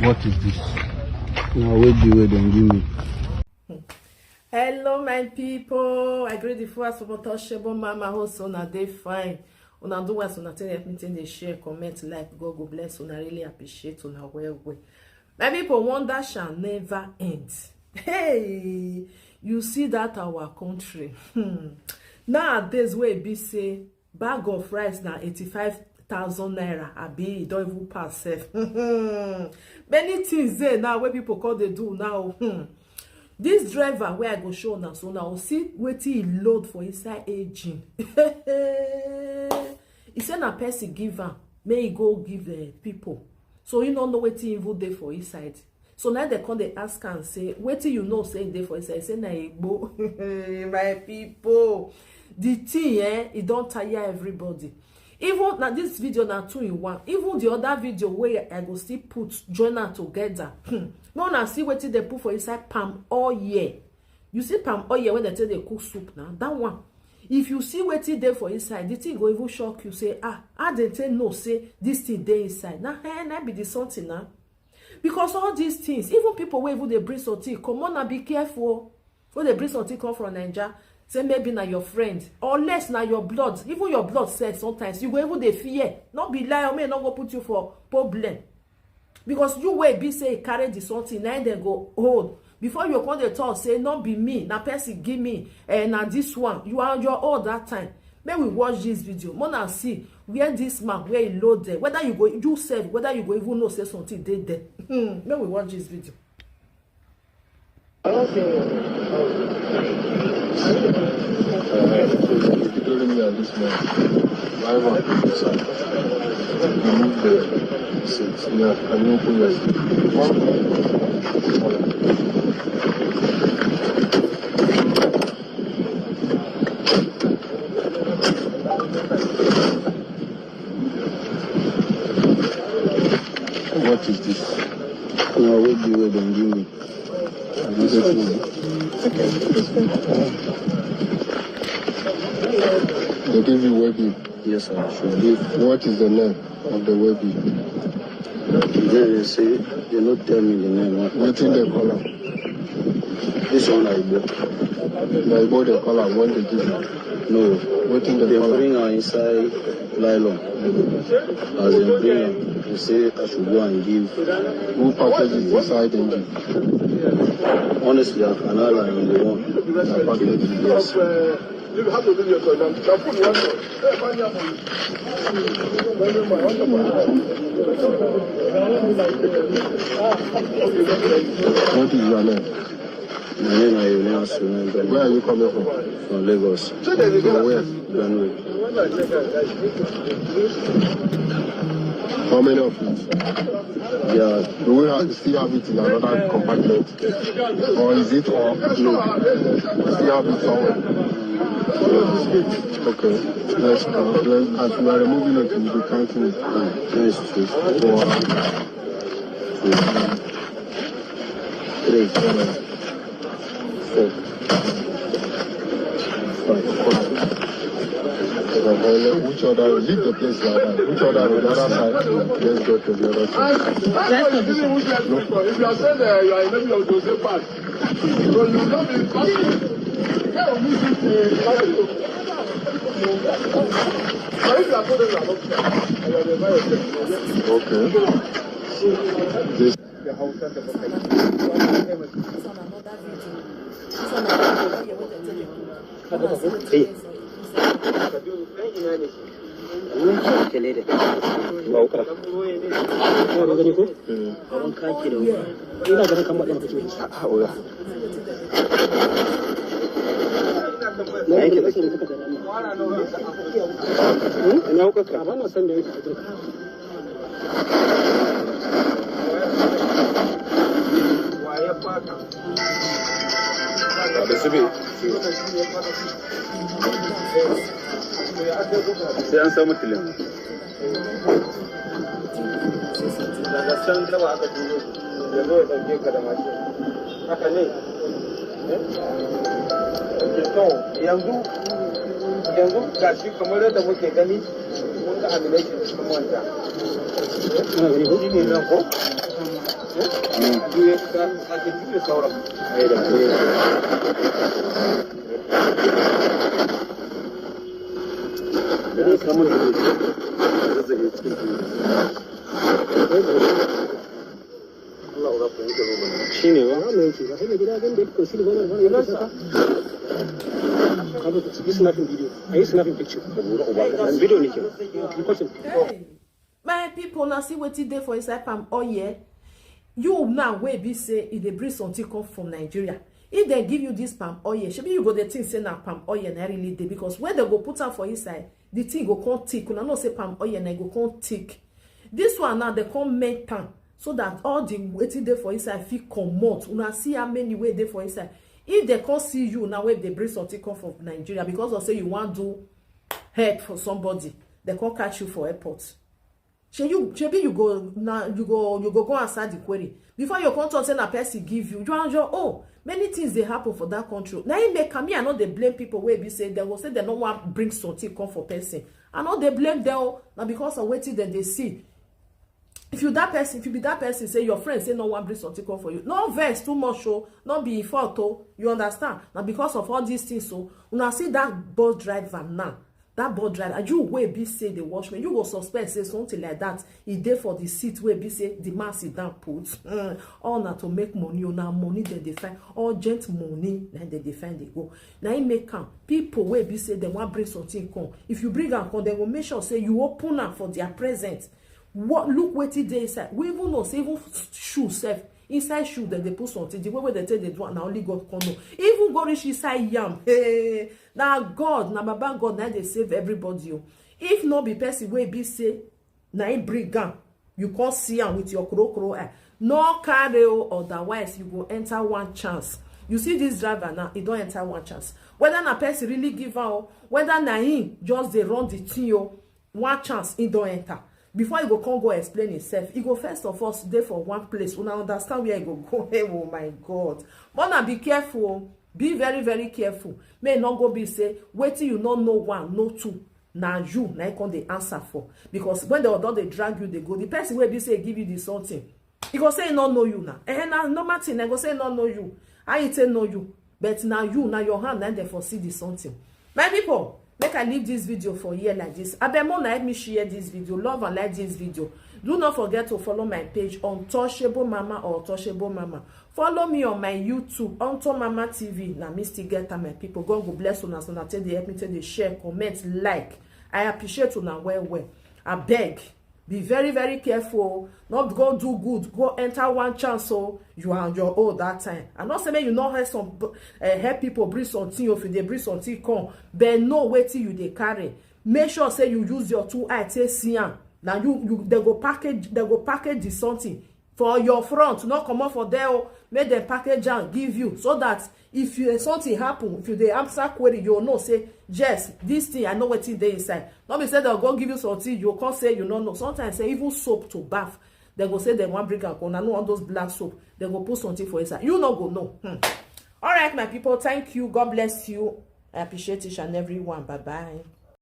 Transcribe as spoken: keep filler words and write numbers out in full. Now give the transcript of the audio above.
What is this? Now, wait the way dem give me. Hello, my people. I greet the full support of Shebo Mama. Hope una dey fine. Una do well, una take help me take dey share, comment, like. God go bless una. Really appreciate una well well. My people, wonder shall never end. Hey, you see that our country. Hmm. Nowadays, wey e be say bag of rice na eighty-five thousand naira, abi e don even pass sef. Many things dey now wey people come dey do now. Hmm. This driver wey I go show una so now, see wetin e load for inside engine. E say na person give am, make e go give eh, people. So e no know wetin even dey for inside. So now dem come dey ask am say, "Wetin you know say e dey for inside?" E say, "Na igbo." My people, the thing eh, e don tire everybody. Even na this video na two in one. Even the other video wey I go still put join am together. Hmm. Make una see wetin dem put for inside palm oil. You see palm oil wey dem take dey cook soup na, that one. If you see wetin dey for inside, the thing go even shock you say, "Ah, how dem take know say this thing dey inside?" Na eh, na be the something na. Because all these things, even people wey even dey bring something comot, na be careful o. Wey dey bring something come from Naija, say maybe na your friend, unless na your blood, even your blood sef, sometimes you go even dey fear. No be lie o, make e no go put you for problem. Because you wey be say e carry the something, na im dem go hold. Before you come dey talk say, "No be me, na person give me, eh, na this one." You are on your own that time. Make we watch this video. Make una see where this man, where e load there. Whether you go, you sef, whether you go even know say something dey there. Hmm, make we watch this video. What is this? Na wetin wey dem give me. They give you weapon. Yes, sir. What is the name of the weapon? They say they no tell me the name. Wetin they call am? This one I bought. Na Igbo they call am when they give you. No. Wetin they call am? They bring am inside nylon. As they bring am, they say I should go and give. Who package it inside engine? Honestly, I cannot lie, I'm the one. That package? Yes. What is your name? My name is Irene Asuna. Where are you coming from? From Lagos. From where? Benue. How many of it? Yeah. Do we have, still have it in another compartment? Or is it all? No. We still have it somewhere. Okay. Let's, uh, let's, as we are removing it, we'll be counting it. Yes, yes. Four. Three. Four. Five. Which other? Leave the place like that. Which other? The other side. Let's go to the other side. If you are saying that you are a member of Jose Park, so you will not be passing. Where will you see the, but if you are told that you are not, you are the virus. Okay. This Sai an samu tilin. Daga can dawa aka turo shi, ya zo ya ɗauke ka da mashin. Haka ne? Eh? Ok, to, yanzu, yanzu ga shi kamar yadda muke gani, mun ga amination cikin wanda. Shi ne nan ko? Juye ka sake juye sauran. Ɗaya da ɗaya. Yana samun da zai zazzage cikin juye. Allah ya fahimta ba. Shi ne ba? This snapping video. Are you snapping picture? Video ne ke. Recording. Hey, my people, now see wetin dey for inside palm oil. You now wey be say e dey bring something come from Nigeria. If dem give you this palm oil, shebi you go dey think say na palm oil na really dey, because when dem go put am for inside, the thing go come thick. Una know say palm oil na e go come thick. This one now dem come melt am so that all the wetin dey for inside fit comot. Una see how many wey dey for inside. If dem come see you now wey dey bring something come from Nigeria because of say you wan do help for somebody, dem come catch you for airport. Shey you, shebi you go na you go you go go answer the query before you come talk say na person give you. You are on your own. Many things dey happen for that country. Na im make am, me, I no dey blame people wey be say dem go say dem no wan bring something come for person. I no dey blame dem o. Na because of wetin dem dey see. If you that person, if you be that person, say your friend say no wan bring something come for you, no vex too much o. No be im fault o. You understand? Na because of all these things o. Una see that bus driver now. That bus driver, and you wey be say dey watch me, you go suspect say something like that e dey for the seat wey be say the man sit down put. Hmm, all na to make money o. Na money dem dey find, urgent money na dem dey find dey go. Na im make am, people wey be say dem wan bring something come, if you bring am come, dem go make sure say you open am for their present. What, look wetin dey inside. We even know say even shoe sef, inside shoe dem dey put something. The way wey dem take dey do am, na only God come know. Even go reach inside yam, hey, na God, na Baba God na dey save everybody o. If no be person wey be say na im bring am, you come see am with your kro kro eye, no carry o. Otherwise you go enter one chance. You see this driver now, e don enter one chance. Whether na person really give am o, whether na him just dey run the thing o, one chance he don enter. Before he go come go explain himself, he go first of all dey for one place. Una understand where he go go? Hey, oh my God. But na be careful o. Be very, very careful. May e no go be say wetin you no know one, no two, na you na im come dey answer for. Because when dem don dey drag you dey go, the person wey be say give you the something, he go say he no know you na. Eh, na normal thing, he go say he no know you. How he take know you? But na you, na your hand na dem for see the something. My people, make I leave this video for here like this. Abeg, make una help me share this video, love and like this video. Do not forget to follow my page, Untouchable Mama or Touchable Mama. Follow me on my YouTube, Unto Mama T V. Na me still get am, my people. God go bless una as una take dey help me take dey share, comment, like. I appreciate una well well. Abeg, be very, very careful o. Not go do good, go enter one chance o. You are on your own that time. I no say make you no help some, eh, help people bring something o. If you dey bring something come, but know wetin you dey carry. Make sure say you use your two eye take see am. Na you, you, dem go package, dem go package the something for your front, no comot for there o. Make dem package am give you, so that if you, something happen, if you dey answer query, you know say, yes, this thing, I know wetin dey inside. No be say dem go give you something, you come say you no know. Sometimes say even soap to baff, dem go say dem wan bring am come. Una know all those black soap, dem go put something for inside. You no go know. Hmm. All right, my people, thank you. God bless you. I appreciate each and every one. Bye bye.